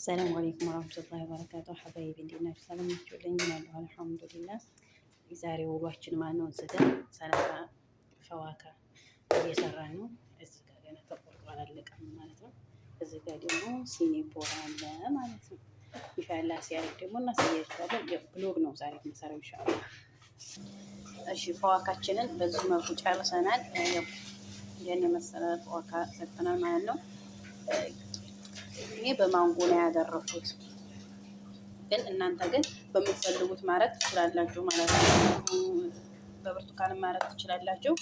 ሰላም አለይኩም ወራህመቱላሂ ወበረካቱ። حبايبي እንዴት ናችሁ? ሰላም ናችሁልኝ? አለሁ አልሐምዱሊላህ። የዛሬ ውሏችን ማለት ነው እዚህ ጋር ሰላጣ ፈዋካ እየሰራ ነው። እዚህ ጋር ገና ተቆርጦ አላለቀም ማለት ነው። እዚህ ጋር ደግሞ ሲኒ ቦራ አለ ማለት ነው። ኢንሻአላህ ሲያልቅ ደግሞ እናሳያችኋለን። Vlog ነው ዛሬ የምንሰራው ኢንሻአላህ። እሺ ፈዋካችንን በዚህ መልኩ ጨርሰናል። ይህን የመሰለ ፈዋካ ሰርተናል ማለት ነው። እኔ በማንጎ ነው ያደረኩት፣ ግን እናንተ ግን በምትፈልጉት ማድረግ ትችላላችሁ ማለት ነው። በብርቱካን ማድረግ ትችላላችሁ፣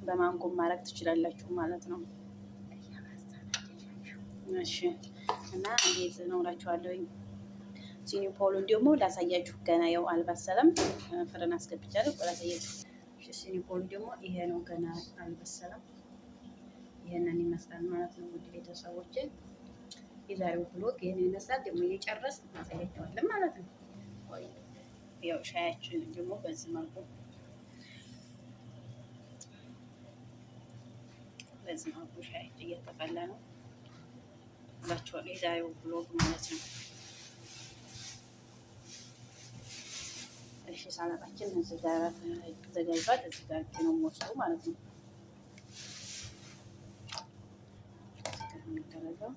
በማንጎ ማድረግ ትችላላችሁ ማለት ነው። እሺ እና እንዴት ነው እላችኋለሁኝ። ሲኒ ፖሉን ደግሞ ላሳያችሁ። ገና ያው አልበሰለም፣ ፍርን አስገብቻለሁ። ላሳያችሁ። ሲኒ ፖሉ ደግሞ ይሄ ነው፣ ገና አልበሰለም። ይሄንን ይመስላል ማለት ነው ውድ ቤተሰቦቼ። የዛሬው vlog ይሄን ይመስላል። ደግሞ እየጨረስ እናሳያቸዋለን ማለት ነው። ያው ሻያችን ደግሞ በዚህ መልኩ ሻያችን እየተፈላ ነው እላችኋለሁ። የዛሬው vlog ማለት ነው። እሺ ሰላጣችን እዚህ ጋር ተዘጋጅቷል። እዚህ ጋር ነው የምወስደው ማለት ነው። እዚህ ጋር የሚደረገው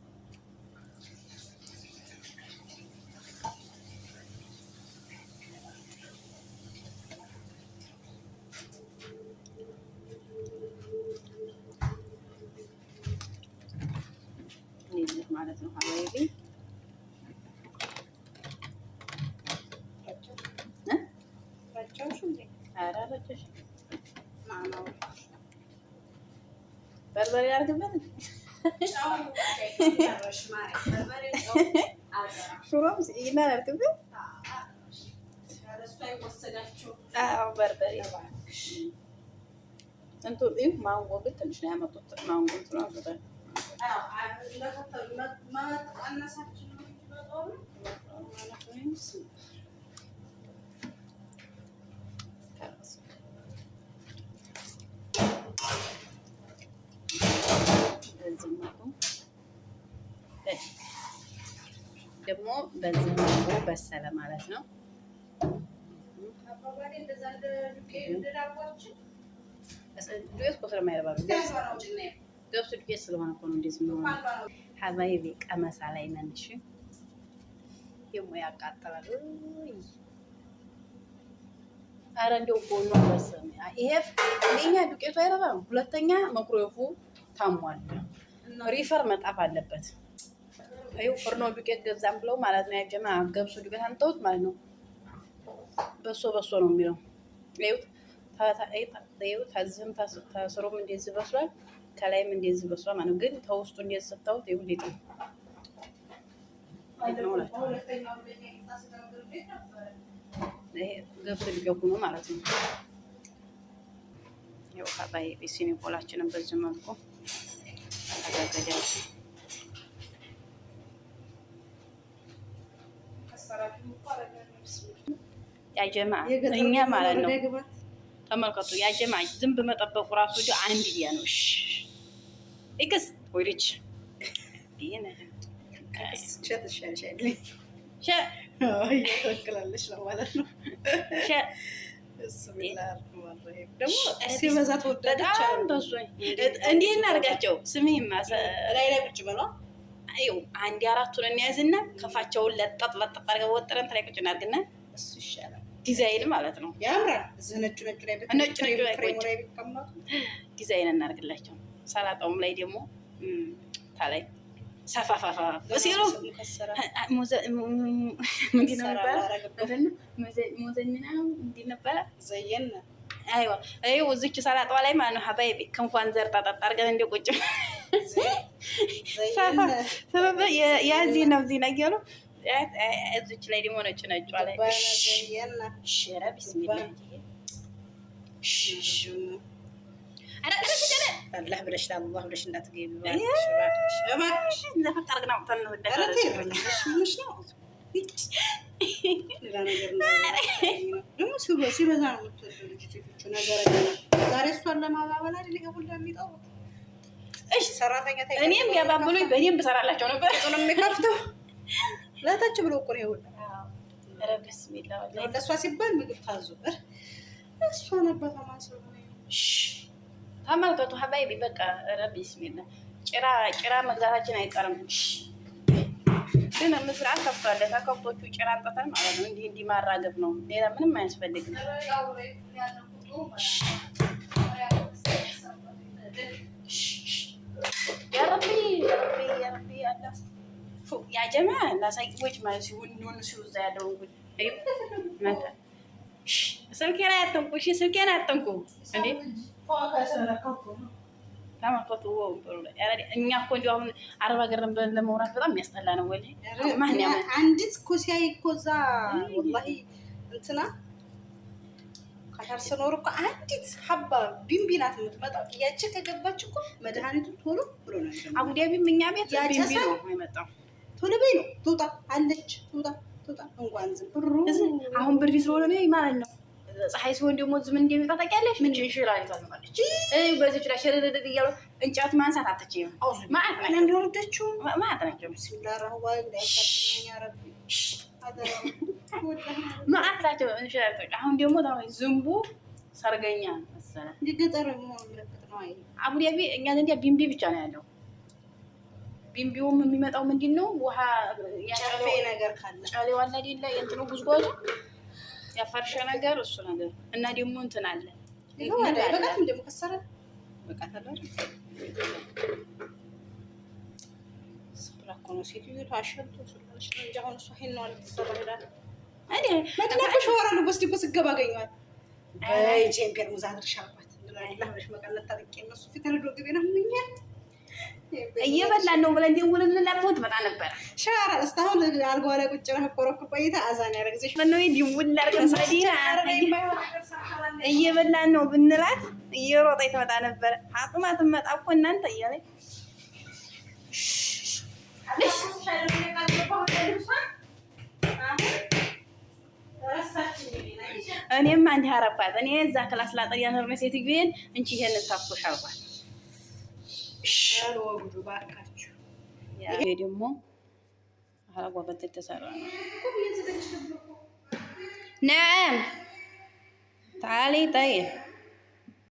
እንደዚህ ማለት ነው። حبايبي በርበሬ አድርግበት፣ ሽሮም ይናል አድርግበት። አዎ በርበሬ እንትን ማንጎ ግን ትንሽ ነው ያመጡት። ማንጎ እንትን አምጥተን ደግሞ በዚህ መልኩ በሰለ ማለት ነው። ዱቄት እኮ ስለማይረባ ገብሱ ዱቄት ስለሆነ እኮ ነው እንደዚህ የሚሆነው። حبايبي ቀመሳ ላይ ነን። እሺ ደግሞ ያቃጥላል። አረ እንደው ጎኑ አልበሰለም። ይሄ አንደኛ ዱቄቱ አይረባም፣ ሁለተኛ መኩሪፉ ታሟል። Refer መጣፍ አለበት። ይኸው ፍርኖ ዱቄት ገዛም ብለው ማለት ነው። ያጀማ ገብሱ ዱቄት አንተውት ማለት ነው። በሶ በሶ ነው የሚለው። ይኸው ተዝህም ተስሩም እንደዚህ በስሏል፣ ከላይም እንደዚህ በስሏል ማለት ነው። ግን ተውስጡ እንደዚህ ስታዩት ይኸው ሊጥ ነው ይሄ ገብሱ ዱቄት ሆኖ ማለት ነው። ይኸው حبايبي ሲኒፖላችንን በዚህ መልኩ አዘጋጃችን ያጀማ እኛ ማለት ነው። ተመልከቱ፣ ያጀማ ዝንብ መጠበቁ ራሱ አንድ ያ ነው። እሺ እክስ ወይሪች ነው ማለት ነው። ሲበዛ ትወዳለች። በጣም በዞ እንዲህ እናድርጋቸው። ስሚማ ላይ ላይ ቁጭ በሏ። ይኸው አንድ አራቱን እንያዝና ከፋቸውን ለጠጥ ለጠጥ አድርገን ወጥረን ላይ ቁጭ እናድርግና እሱ ይሻላል። ዲዛይን ማለት ነው። ያምራል። እዚህ ነጩ ነጩ ላይ ነጩ ነጩ ላይ ፍሬሙ ላይ ቢቀመጡ ዲዛይን እናድርግላቸው። ሰላጣውም ላይ ደግሞ ታላይ ሰፋፋፋ ሲሉ ምንድን ነው የሚባለው? ሙዘኝና እንዲህ ነበረ ዘየን አይዋ ይኸው እዚች ሰላጣዋ ላይ ማለት ነው። حبايبي ክንፏን ዘርጣጣ አድርገን እንደ ቁጭ ያ ዜና ዜና እያሉ እዚች ላይ ደግሞ ነጭ ነጯ ላይ ኧረ ቢስሚላህ አላህ ብለሽ ለአላህ ብለሽ እንዳትገቢ ደግሞ ሲበዛ ነው የምትወደው ልጅ ነገረኛ። ዛሬ እሷን ለማባበል አይደል ይሄ ሁላ የሚጠሩት? እሺ ሰራተኛ እኔም ቢያባብሉኝ በእኔም ብሰራላቸው ነበር። ነው የሚከፍተው። ለታች ብሎ እኮ ነው ይኸውልህ። ኧረ ብስሚላ ወላሂ ለእሷ ሲባል ምግብ ታዞ እሷን አባቷ ማን ስለሆነ ተመልከቱ حبايبي በቃ ኧረ ቢስሚላ ጭራ ጭራ መግዛታችን አይቀርም። ግን ምስራ ከብቷል። ከከብቶቹ ጭራ አንጥተን ማለት ነው። እንዲህ እንዲህ ማራገብ ነው። ሌላ ምንም አያስፈልግም። يا ربي يا ربي يا ربي አላ يا جماعة ላሳይ ወጭ ማለት ሲሆን ሲወዛ ያለውን ጉድ እናንተ ስልኬን አያጠንቁ። እሺ ስልኬን አያጠንቁ እንዴ ተመልከቱ። እኛ እኮ እንዲሁ አሁን አረብ ሀገር ብለን ለመውራት በጣም የሚያስጠላ ነው። ወላሂ ማን ያመ አንዲት እኮ ሲያይ እኮ እዛ ወላሂ እንትና ካታር ስኖር እኮ አንዲት ሀባ ቢምቢ ናት የምትመጣው። ያቺ ከገባች እኮ መድኃኒቱ ቶሎ ብሎ ነው አቡዳቢም እኛ ቤት ቢምቢ ነው የመጣው። ቶሎ በይ ነው ትውጣ አለች ትውጣ ትውጣ። እንኳን ዝም ብሩ አሁን ብርድ ስለሆነ ነው ማለት ነው። ፀሐይ ሲሆን ደግሞ ዝም እንደሚመጣ ታውቂያለሽ። ምን እንሽላሊቷ ትመጣለች። በዚህ ላይ ሽርድድ እያሉ እንጨት ማንሳት አትችይም። ማአት ናቸው እንደወረደችው ማአት ናቸው። ቢስሚላህ ራህማን ማአት ናቸው እንሽላሊቶች። አሁን ደግሞ ዝንቡ ሰርገኛ መሰለህ። ገጠር መሆኑ ምልክት ነው። አይ አቡዳቢ እኛ ዘንድ ቢምቢ ብቻ ነው ያለው። ቢምቢውም የሚመጣው ምንድን ነው? ውሃ ጨፌ ነገር ካለ ጨሌው አለ አይደለ? የእንትኑ ጉዝጓዙ ያፈርሸ ነገር እሱ ነገር እና ደግሞ እንትን አለ በቃትም ደግሞ ከሰረ በቃት አለ አይደል? ስፕራ እኮ ነው ሴትዮዋ አሸብቶ ስለሆነች ነው እንጂ አሁን እሷ ይሄን ነው አልተሰራ ሄዳ እኔ መዲና እኮ ሸዋራ ነው ወስድ እኮ ስገባ አገኘኋት። በይ ጄምፔር ሙዝ አድርሻ አልኳት። ለብሽ መቀነት ታጥቄ እነሱ ፊት ረዶ ግቤ ነው ምኛል እየበላን ነው ብለን ደውለንላት እኮ ትመጣ ነበረ። ሻራ እስካሁን አልጋዋ ላይ ቁጭ ብለህ ኮረኩር ቆይታ አዛን ያደረግዝሽ ነው ደውል አድርገን መዲና እየበላን ነው ብንላት እየሮጠች ትመጣ ነበረ። አጡማ ትመጣ እኮ እናንተ እያለች እኔማ እንዲህ አረኳት። እኔ እዛ class ላጠር ያሰር ሴትዮዬን እንቺ ይሄንን ታኩሽ አልኳት። ይሄ ደግሞ አረጓበት የተሰራ ነው። نعم تعالي طيب